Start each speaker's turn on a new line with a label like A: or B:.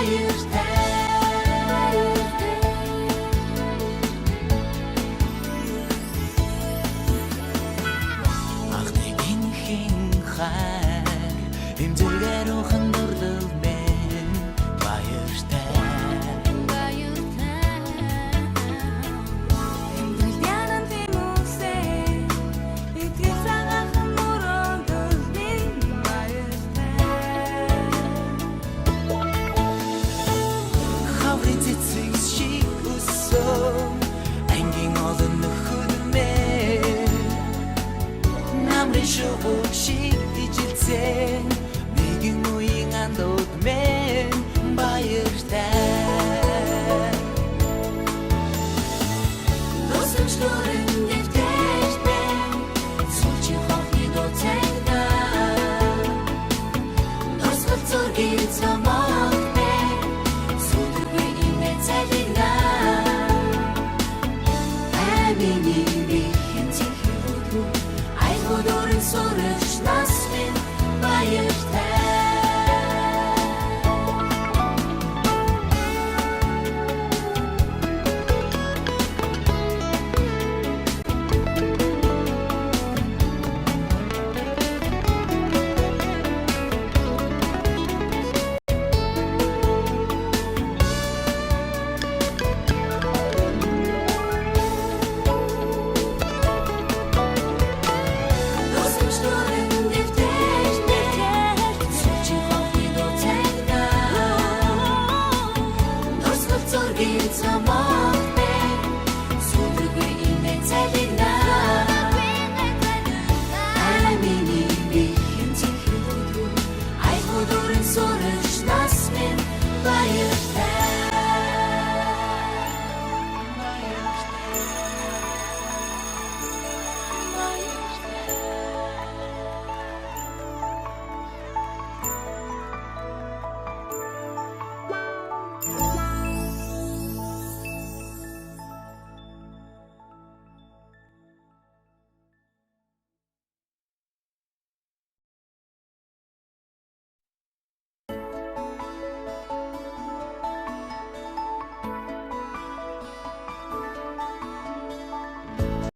A: баяртай. Анхны инхэн хайр эмзэгээр ухан дурлал минь баяртай.
B: Амьдрал янан тэмүүлсэн итгэл цагаахан мөрөөдөл минь баяртай.
A: Хаврын цэцэг шиг өссөн ангийн олон нөхөд минь намрын шувуу шиг ижилсэн нэгэн үеийн андууд минь баяртай. Тусламжлуурын дэвтэртэй сүүлчийн хонхны дуу цагдаа дурсгал зургийн цомогтой сүдэргүй имээ цалинаа амины бихэн цэхүүдүү айлгуу дөрөн сурагч нас минь баяртай. Тусламжлуурын дэвтэртэй сүүлчийн хонхны дуу цагдаа дурсгал зургийн цомогтой